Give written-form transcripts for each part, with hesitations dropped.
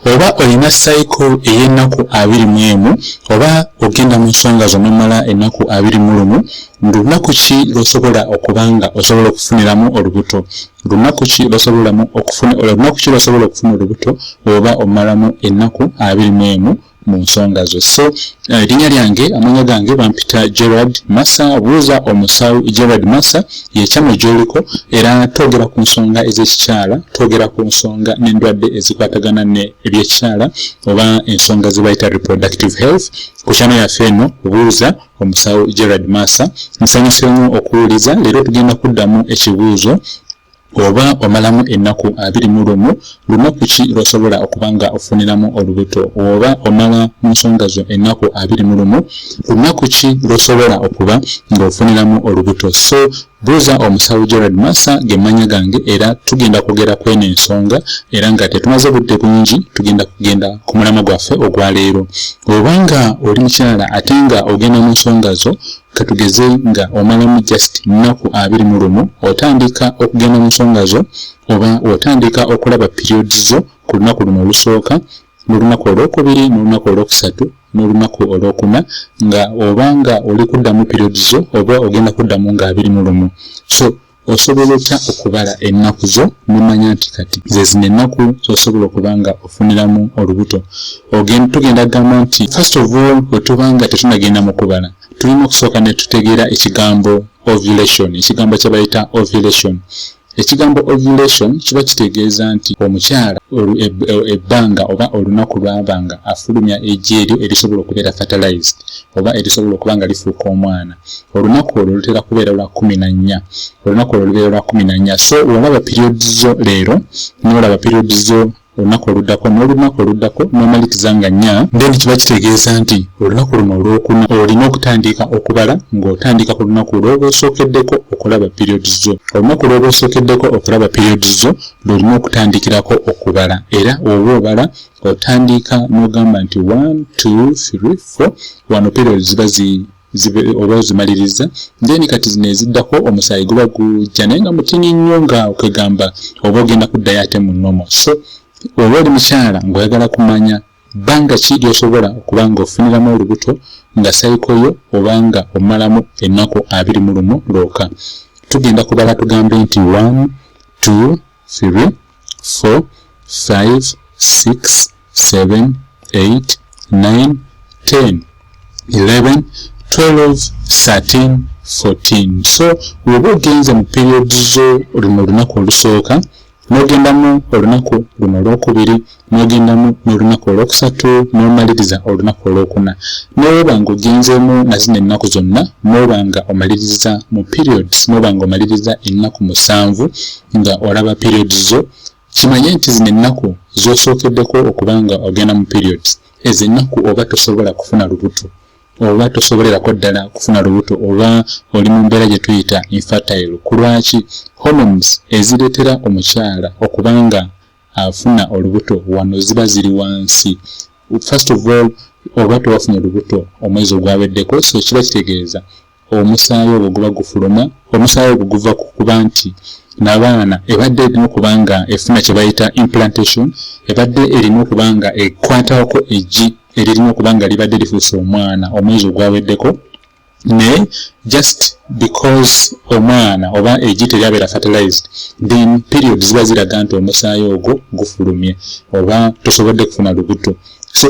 Oba olina cycle ey'ennaku 21, oba ogenda mu nsonga zo nomala ennaku 21, lunaku ki lw'osobola okuba nga osobola okufuniramu olubuto? Lunaku ki lw'osobola okufuna olubuto oba omalamu ennaku 21 mu nsonga zo? So erinnya lyange, amanya gange bampita Gerard Massa. Buuza Omusawo Gerard Massa yekyano gy'oliko, era twogera ku nsonga ez'ekikyala, twogera ku nsonga n'endwadde ezikwatagana ne ebyekikyala oba ensonga ze bayita reproductive health ku channel yaffe eno, Buuza Omusawo Gerard Massa. Nsanyuse nnyo okuwuliza. Leero tugenda kuddamu ekibuuzo: oba omalamu ennaku 21, lunaku ki lw'osobola okuba nga ofuniramu olubuto? Oba omala mu nsonga zo ennaku 21, lunaku ki lw'osobola okuba ng'ofuniramu olubuto? So Buuza Omusawo Gerard Massa ge mannya gange, era tugenda kwogera ku eno ensonga, era nga tetumaze budde bungi, tugenda kugenda ku mulamwa gwaffe ogwaleero. Oba nga oli mukyala ate nga ogenda mu nsonga zo, katugeze nga omalamu just nnaku 21, otandika okugenda mu nsonga zo oba otandika okulaba periods zo ku lunaku luno olusooka, n'olunaku olwokubiri, n'olunaku olwokusatu, n'olunaku olwokuna, nga oba nga oli kuddamu periods zo oba ogenda kuddamu nga 21, so osobola otya okubala ennaku zo nomanya nti kati ze zino ennaku zosobola okuba nga ofuniramu olubuto? Tugenda kugamba nti first of all, bwe tuba nga tetunagenda mu kubala, tulina okusooka ne tutegeera ekigambo ovulation, ekigambo kye bayita ovulation. Ekigambo ovulation kiba kitegeeza nti omukyala ebbanga oba olunaku lwaba nga afulumya eggi eryo erisobola okubeera fertilized oba erisobola okuba nga lifuuka omwana. Olunaku olwo lutera kubeera lwa 14. Olunaku olwo lubeera lwa 14. So olaba periods zo leero, n'olaba periods zo olunaku oluddako, n'olunaku oluddako, n'omaliriza nga 4, then kiba kitegeeza nti olunaku luno olwokuna olina okutandika okubala ng'otandika ku lunaku lw'oba osookeddeko okulaba periods zo. Olunaku lw'oba osookeddeko okulaba periods zo lw'olina okutandikirako okubala, era oba obala otandika n'ogamba nti 1, 2, 3, 4. Wano periods ziba oba ozimaliriza, then kati zino eziddako omusaayi guba gujja naye nga mutini nnyo, nga okwegamba oba ogenda kuddayo ate mu normal. So oba oli mukyala ng'oyagala kumanya bbanga ki ly'osobola okuba nga ofuniramu olubuto nga cycle yo oba nga omalamu ennaku 21 lwokka, tugenda kubala tugambe nti 1, 2, 3, 4, 5, 6, 7, 8, 9, 10, 11, 12, 13, 14. So bw'oba ogenze mu period zo luno olunaku olusooka, n'ogendamu olunaku luno olwokubiri, n'ogendamu n'olunaku olwokusatu, n'omaliriza olunaku olwokuna, n'oba ng'ogenzeemu na zino ennaku zonna, n'oba nga omaliriza mu periods, n'oba nga omaliriza ennaku 7 nga olaba periods zo, kimanye nti zino ennaku z'osookeddeko okuba nga ogenda mu periods, ezo ennaku oba tosobola kufuna lubuto, oba tosobolerako ddala kufuna lubuto, oba oli mu mbeera gye tuyita infertile. Ku lwaki? Hormones ezireetera omukyala okuba nga afuna olubuto wano ziba ziri wansi. First of all, oba tewafunye olubuto omwezi ogwaweddeko, so kiba kitegeeza omusaayi ogwo guba gufuluma, omusaayi ogwo guva ku kuba nti nabaana ebadde erina okuba nga efuna kye bayita implantation, ebadde erina okuba nga ekwatako eggi eririna okuba nga libadde lifuuse omwana omwezi ogwaweddeko, naye just because omwana oba eggi teryabeera fertilized, then period ziba ziraga nti omusaayi ogwo gufulumye oba tosobodde kufuna lubuto. So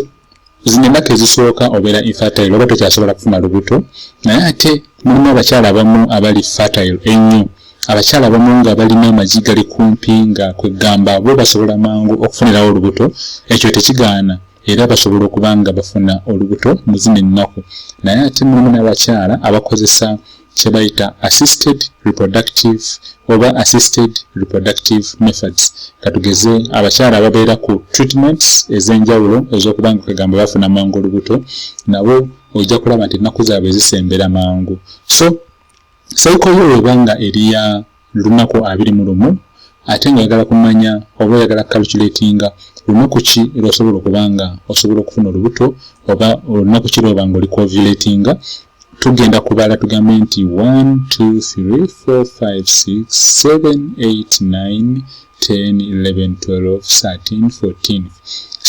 zino ennaku ezisooka obeera infertile oba tokyasobola kufuna lubuto. Naye ate mulimu abakyala abamu abali fertile ennyo, abakyala abamu nga balina amagi gali kumpi, nga kwegamba bo basobola mangu okufunirawo olubuto. Ekyo tekigaana, era basobola okuba nga bafuna olubuto mu zino ennaku. Naye ate mulimu n'abakyala abakozesa kye bayita assisted reproductive oba assisted reproductive methods. Katugeze abakyala ababeera ku treatments ez'enjawulo ez'okuba nga kwegamba bafuna mangu olubuto, nabo ojja kulaba nti ennaku zaabwe zisembera mangu. So cycle yo weba nga eri ya lunaku 21, ate nga oyagala kumanya oba oyagala calculatinga lunaku ki lwosobola okuba nga osobola okufuna olubuto oba olunaku ki lwoba nga oli kuovulatinga, tugenda kubala tugambe nti 1, 2, 3, 4, 5, 6, 7, 8, 9, 10, 11, 12, 13, 14.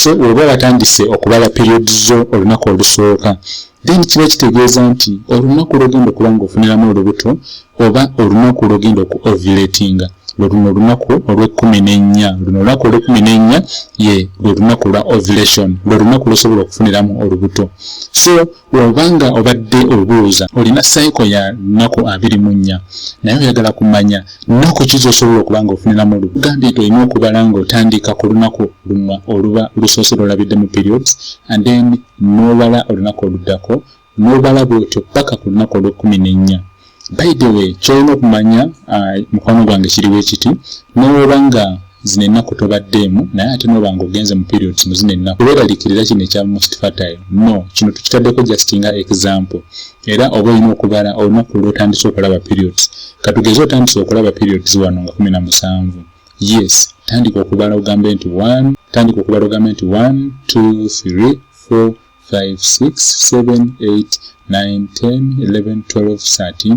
So oba watandise okubala periods zo olunaku olusooka, then kiba kitegeeza nti olunaku lwogenda okuba nga ofuniramu olubuto oba olunaku lwogenda oku ovulatinga lwe luno olunaku olw'ekkumi n'ennya. Luno olunaku olw'ekkumi n'ennya ye lwe lunaku lwa ovulation, lwe lunaku lwosobola okufuniramu olubuto. So obanga obadde obuuza, olina cycle ya nnaku 24, naye oyagala kumanya nnaku ki zosobola okuba nga ofuniramu olubuto, gambye nti olina okubala ng'otandika ku lunaku luno oluba lusoose lwolabiddemu periods, and then n'obala olunaku oluddako, n'obala bwotyo paka ku lunaku olw'ekkumi n'ennya. By the way, kyolina okumanya, mukwano gwange, kiriwo ekiti: nowoba nga zino ennaku tobaddeemu, naye ate noba nga ogenze mu periods mu zino ennaku, teweeraliikirira kino ekya most fertile. No, kino tukitaddeko just nga example. Era oba olina okubala olunaku lwotandise okulaba periods. Katugeze otandise okulaba periods wano nga 17. Yes, tandika okubala ogambe nti 1, tandika okubala ogambe nti 1, 2, 3, 4, 5, 6, 7, 8, 9, 10, 11, 12, 13,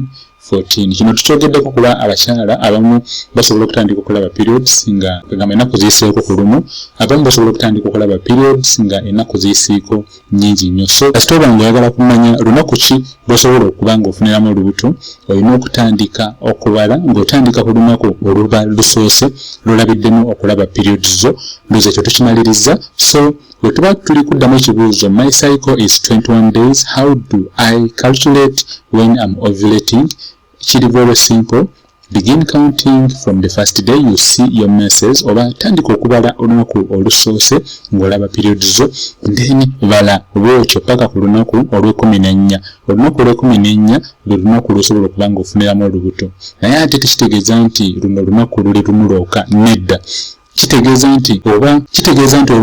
14. Kino tukyogeddeko kuba abakyala abamu basobola okutandika okulaba periods nga kagamba ennaku ziyiseeko ku lumu, abamu basobola okutandika okulaba periods nga ennaku ziyisiiko nnyingi nnyo. So kasita oba nga oyagala kumanya lunaku ki lwosobola okuba nga ofuniramu olubuto, olina okutandika okubala ng'otandika ku lunaku oluba lusoose lwolabiddemu okulaba periods zo. Ndowooza ekyo tukimaliriza. So bwe tuba tuli kuddamu ekibuuzo, "My cycle is 21 days, how do I calculate when I'm ovulating?" kiri very simple. Begin counting from the first day you see your menses, oba tandika okubala olunaku olusoose ng'olaba period zo, then bala bwotyo paka ku lunaku olw'ekkumi n'ennya. Olunaku olw'ekkumi n'ennya lwe lunaku lwosobola okuba nga ofuniramu olubuto. Naye ate tekitegeeza nti luno olunaku luli lumu lwokka, nedda. Kitegeeza nti oba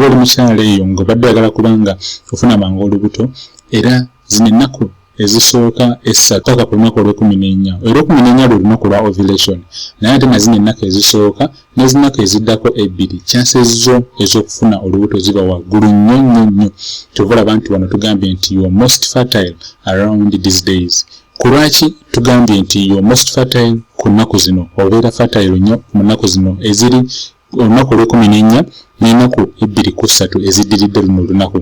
oli mukyala eyo ng'obadde oyagala kubanga ofuna mangu olubuto, era zino ennaku ezisooka essatu paka ku lunaku olw'ekkumi n'ennya, era 14 lwe lunaku lwa ovulation, naye ate nazino ennaku ezisooka n'ezinaku eziddako ebbiri, chances zo ez'okufuna olubuto ziba waggulu nnyo nnyo nnyo. Kyova olaba nti wano tugambye nti you are most fertile around these days. Ku lwaki tugambye nti you are most fertile ku nnaku zino? Obeera fertile nnyo mu nnaku zino eziri olunaku olw'ekkumi n'ennya n'ennaku ebbiri ku ssatu eziddiridde luno olunaku.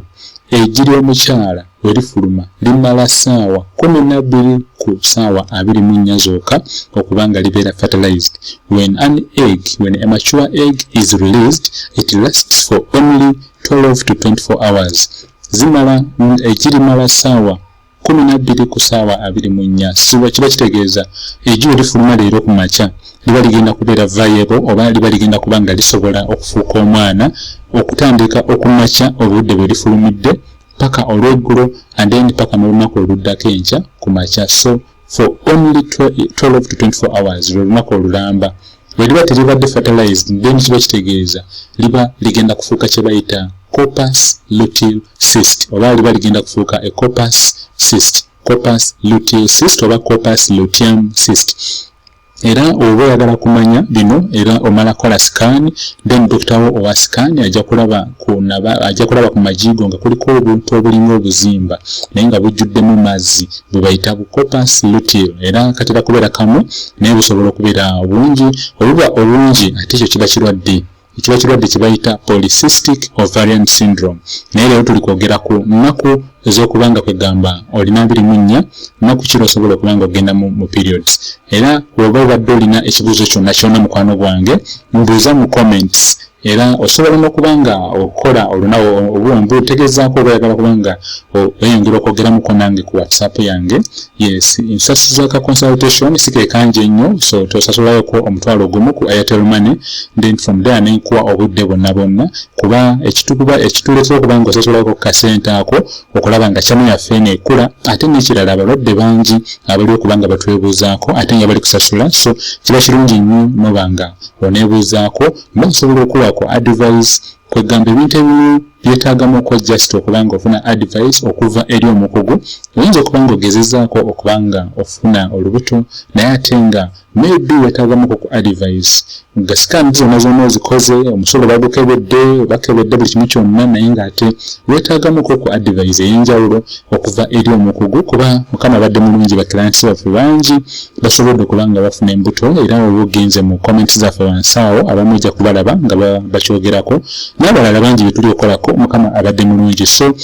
Eggi ly'omukyala we lifuluma limala ssaawa 12 ku ssaawa 24 zokka okuba nga libeera fertilized. When a mature egg is released, it lasts for only 12 to 24 hours. Zimala, eggi limala ssaawa 12 ku ssaawa 24. Siba kiba kitegeeza eggi we lifuluma leero ku makya, liba ligenda kubeera viable oba liba ligenda kuba nga lisobola okufuuka omwana okutandika okumakya obudde bwe lifulumidde paka olweggulo, and then paka n'olunaku oluddako enkya ku makya. So for only 12 to 24 hours, lwe lunaku olulamba. Bwe liba teribadde fertilized, then kiba kitegeeza liba ligenda kufuuka kye bayita corpus luteal cyst, oba liba ligenda kufuuka a corpus cyst, corpus luteal cyst oba corpus luteum cyst. Era oba oyagala kumanya bino, era omala kola scan, then dokita wo owa scan ajja kulaba ku magigo nga kuliko obuntu obulinga obuzimba naye nga bujjuddemu mazzi, bwe bayita bu corpus luteal. Era katera kubeera kamu, naye busobola okubeera obungi. Obuba obungi, ate ekyo kiba kirwadde kibayita polycystic ovarian syndrome. Naye leero tuli kwogera ku nnaku ez'okuba nga kwegamba olina 24, nnaku kiro osobola okuba nga ogenda mu periods. Era bw'oba obadde olina ekibuuzo kyonna kyonna, mukwano gwange, mbuuza mu comments. Era osobola n'okuba nga okola olunaku obumbu otegezaako oba oyagala kuba nga weyongera okwogeramuko nange ku WhatsApp yange. Yes, nsasuza ka consultation si kekangi ennyo, so tosasulayoko 10,000 ku Airtel Money, then from there nenkuwa obudde bwonna bwonna, kuba ekitukuba ekituleetera okuba nga osasulako kasente ako okulaba nga channel yaffe eno ekula. Ate n'ekirala, abalwadde bangi abali okuba nga batwebuuzaako ate nga bali kusasula, so kiba kirungi nnyo noba nga oneebuuzaako nga osobola okuwako advice. Kwegamba ebintu ebimu byetaagamu okwo just okuba nga ofuna advice okuva eri omukugu. Oyinza okuba nga ogezezaako okuba nga ofuna olubuto, naye ate nga maybe weetaagamuko ku advice, nga scan zonna zonna ozikoze, omusolo bagukebedde, bakebedde buli kimu kyonna, naye ng'ate weetaagamuko ku advice ey'enjawulo okuva eri omukugu. Kuba Mukama abadde mulungi, ba clients baffe bangi basobodde okuba nga bafuna embuto. Era oba ogenze mu comments zaffe wansi awo, abamu ojja kubalaba nga bakyogerako. N'abalala bangi betuli okukolako, Mukama abadde mulungi. So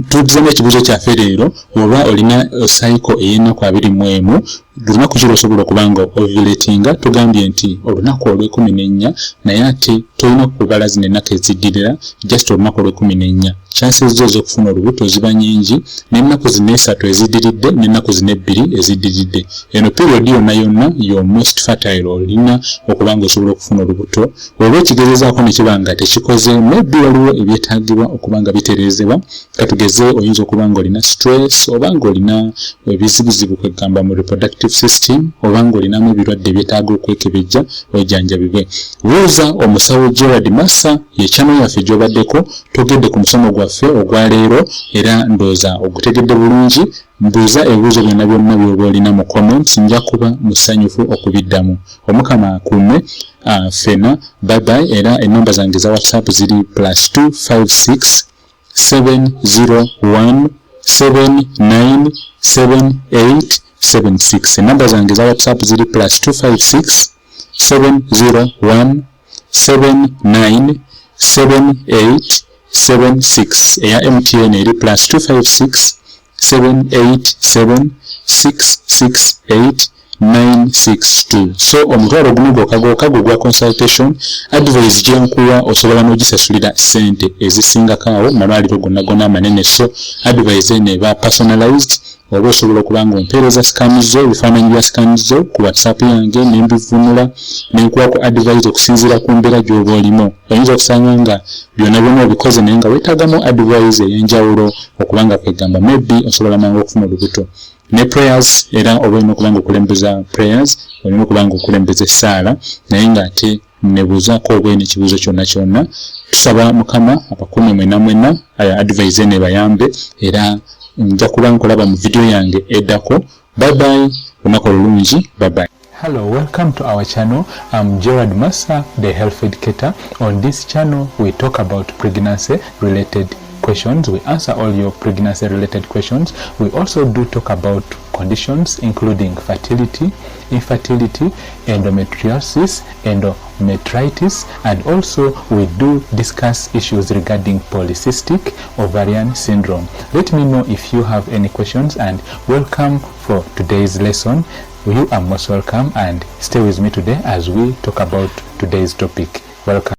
tuddizemu ekibuuzo kyaffe leero: oba olina cycle ey'ennaku 21, lunaku ki lwosobola okuba nga ovulatinga? Tugambye nti olunaku olw'14, naye ate tolina kubala zino ennaku eziddirira, just olunaku olw'14. Chances zo ez'okufuna olubuto ziba nyingi n'ennaku zino 3 eziddiridde n'ennaku zino 2 eziddiridde. Eno period yonna yonna yo most fertile, olina okuba nga osobola okufuna olubuto. Oba ekigezezaako ne kiba nga tekikoze, maybe waliwo ebyetaagibwa okuba nga bitereezebwa. Katugeze oyinza okuba nga olina stress, oba nga olina ebizibuzibu kwegamba mu reproductive system, oba nga olinamu ebirwadde ebyetaaga okwekebejja ojjanjabibwe. Buuza omusawo Gerard Massa ye channel yaffe gy'obaddeko. Togedde ku musomo gwaffe ogwaleero, era ndowooza ogutegedde bulungi. Mbuuza ebibuuzo byonna byonna by'oba olina mu comments, nja kuba musanyufu okubiddamu. Omukama akuume ffena. Bye bye. Era enamba zange eza WhatsApp ziri +256 701 79 78 76. Enamba zange eza WhatsApp ziri +256 701 79 78 76. Eya MTN eri +256 787 668 962. So 10,000 gwokka gwokka gwe gwa consultation. Advice gyenkuwa osobola n'ogisasulira ssente ezisingako awo malwaliro gonna gonna amanene. So advice eno eba personalized. Oba osobola okuba nga ompeereza scan zo, ebifaananyi bya scan zo ku WhatsApp yange, nembivunula nenkuwako advice okusinziira ku mbeera gy'oba olimu. Oyinza okusanga nga byonna byonna obikoze, naye nga weetaagamu advice ey'enjawulo okuba nga kwegamba maybe osobola mangu okufuna olubuto. Ne prayers era oba olina okuba nga okulembeza prayers, olina okuba nga okulembeza essaala, naye ng'ate nebuuzaako oba ekibuuzo kyonna kyonna. Tusaba Mukama abakuume mwena mwena, advice eno ebayambe, era nja kuba nkulaba mu vidiyo yange eddako. Bye bye, lunaku olulungi, bye bye. Hello, welcome to our channel. I'm Gerard Massa, the health educator. On this channel, we talk about pregnancy related questions. We answer all your pregnancy related questions. We also do talk about conditions including fertility, infertility, endometriosis, endometritis, and also we do discuss issues regarding polycystic ovarian syndrome. Let me know if you have any questions, and welcome for today's lesson. You are most welcome, and stay with me today as we talk about today's topic. Welcome.